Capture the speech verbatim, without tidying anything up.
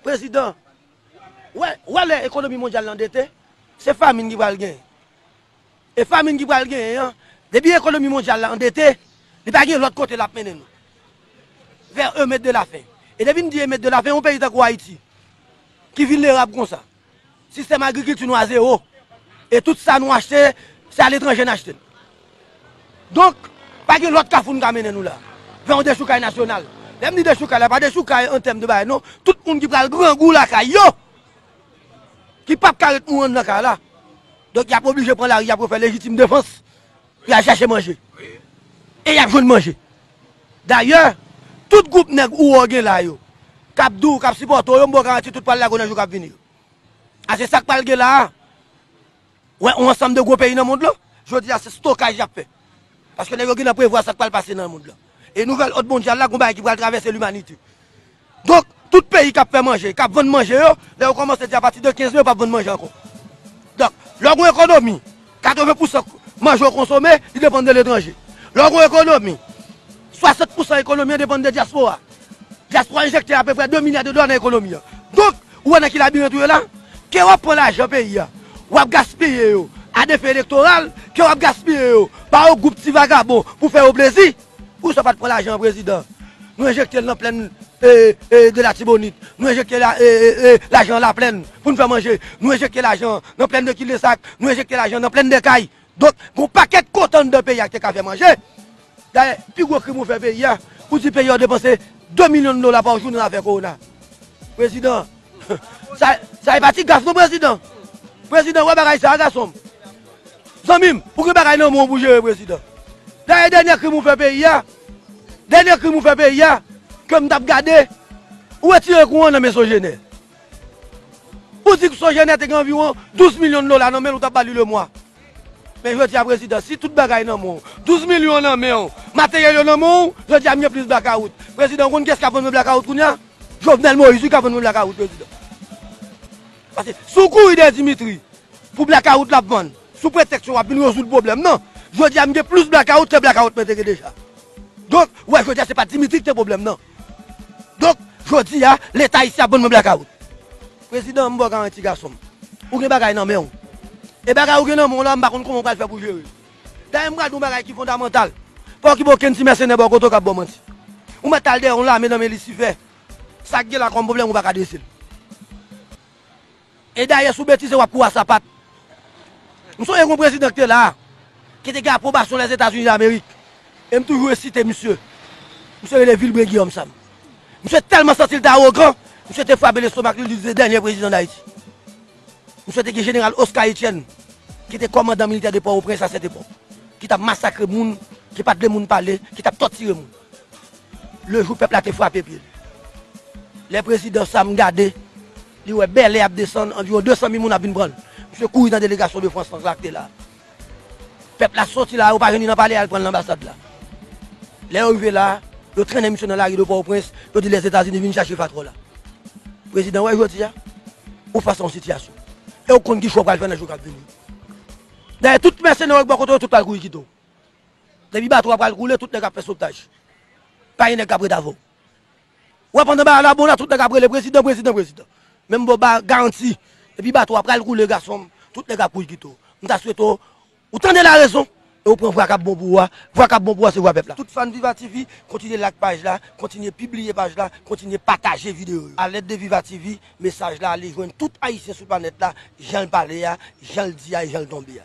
Prezidan, wè, wè lè ekonomi mondyal la andete, se famin ki pral genyen. E famin ki pral genyen an, depi ekonomi mondyal la andete, li pa gen lòt kote l ap mennen nou. Vè remèd de la fen. E depi n di remèd de la fen, yon peyi tankou Ayiti, ki vilnerab konsa, sistèm agrikilti nou a zewo. E tout sa nou achte, se aletranje n achte l. Donk, pa gen lòt kafou n ka mennen nou la. Vè yon dechoukay nasyonal. Lè m di dechoukay la, pa dechoukay an tèm de bagay, non. Tout moun ki pral grangou lakay yo, ki p ap ka ret mouri anndan kay la. Donk, y ap oblije pran lari, y ap refè lejitim defans. Y al chèche manje. E y ap jwenn manje. Dayè, tout gwoup nèg ou wè w gen la yo, k ap di w, k ap sipòte w yo, m ba w garanti tout pral lage w nan jou k ap vini yo. A se sa k pral gen la a. Wè, yon ansanm de gwo peyi nan mond lan, jodi a se stokaj y ap fè. Paske nèg yo gentan prevwa sa k pral pase nan mond lan. E nouvèl òd mondyal la, gon bagay ki pral travèse limanite. Donk, tout peyi k ap fè manje, k ap vann manje yo, lè yo kòmanse di apati de kenz me, yo p ap vann manje ankò. Donk, lè w gen yon ekonomi, katreven pousan manje w konsome, li depann de letranje. Lè w gen yon ekonomi, swasant pousan ekonomi an depann de dyaspora. Dyaspora enjekte apeprè de milya de dola nan ekonomi an. Donk, ou wè nan ki labirent ou ye la? Ke w ap pran lajan peyi a, w ap gaspiye yo a de fen elektoral, ke w ap gaspiye yo ba yon gwoup ti vagabon pou fè yo plezi. Poukisa w pa t pran lajan an, prezidan? Nou enjekte l nan plèn, e, e, de Latibonit. Nou enjekte la, e, e, e, lajan an Laplèn pou n fè manje. Nou enjekte lajan nan plèn de Kildesak. Nou enjekte lajan nan plèn de Kay. Donk, gon pakèt kote anndan peyi a ki te ka fè manje. Dayè, pi gwo krim ou fè peyi a, ou di peyi a w depanse de milyon dola pa jounen nan afè kowona. Prezidan, sa, sa e pa ti gaf non, prezidan. Prezidan, wè bagay sa a, gason m. Zanmi m, ou gen bagay nan men w pou jere, prezidan. Dayè, dènye krim ou fè peyi a, dènye krim ou fè peyi a, ke m t ap gade, ou retire kouran nan men Sogener. Ou di Sogener te gen anviwon douz milyon dola nan men l, ou t ap ba li lemwa. Men jodi a, prezidan, si tout bagay nan men w, douz milyon nan men w, materyèl yo nan men w, jodi a m gen plis blakawout. Prezidan, ou konn kiyès k ap vann mwen blakawout kounye a? Jovenel Moïse wi k ap vann mwen blakawout, prezidan. Paske si w kouri dèyè Dimitri pou blakawout l ap vann, sou pretèks w ap vin rezoud pwoblèm nan, jodi a m gen plis blakawout ke blakawout mwen te gen deja. Donk, ou wè, jodi a se pa Dimitri ki te pwoblèm nan. Donk, jodi a, Leta ayisyen ap vann mwen blakawout. Prezidan, m ba w garanti, gason m. Ou gen bagay nan men w. E bagay ou gen nan men w la, m pa konn kòman w pral fè pou jere. Dayè, m pral di w yon bagay ki fondamantal. Pa okipe okenn ti mèsenè bò kote w k ap ba w manti. Ou mèt al dèyè yon lame nan men Lisifè. Sa k gen la kòm pwoblèm, ou pa ka drese l. E dayè, si w betize, w ap kouri a sapat. M sonje gon prezidan ki te la a, ki te gen apwobasyon Lèzetazini Damerik. E m toujou resite misye. Misye rele Vilbrun Guillaume Sam. Misye tèlman santi l te awogan, misye te frape lestomak li, li di se dènye prezidan Dayiti. Misye te gen jeneral Oscar Etienne, ki te kòmandan militè de Pòtoprens a sèt epòk, ki t ap masakre moun, ki pa t vle moun pale, ki t ap tòtire moun. Le jou pèp la te frape pye l. Lè prezidan Sam gade, li wè bèlè ap desann, anviwon de san mil moun ap vin pran l. Misye kouri nan delegasyon de Frans lan k te la. Pèp la soti la, yo pa jwenn li nan palè a, al pran l nan anbasad la. Lè yo rive la, yo trennen misye nan lari de Pòtoprens, yo di Lèzetazini vin chache Fatrò la. Prezidan, wè jodi a, ou fas a yon sitiyasyon. E ou konn ki chwa w pral fè nan jou k ap vini. Dayè, tout mèsenè yo k bò kote yo, tout pral kouri kite w. Depi bato a pral koule, tout nèg ap fè sovtaj. Pa gen nèg k ap ret avè w. Wè, pandan bagay la bon la, tout nèg ap rele prezidan, prezidan, prezidan. Men m ba w ba garanti, depi bato a pral koule, gason m, tout nèg ap kouri kite w. M ta swete w, ou tande larezon, e ou pran vwa k ap bon pou ou a. Vwa k ap bon pou ou a, se vwa pèp la. Tout fan Viva T V, kontinye like paj la, kontinye pibliye paj la, kontinye pataje videyo yo. A lèd de Viva T V, mesaj la ale jwenn tout Ayisyen sou planèt la, jan l pale a, jan l di a, e jan l tonbe a.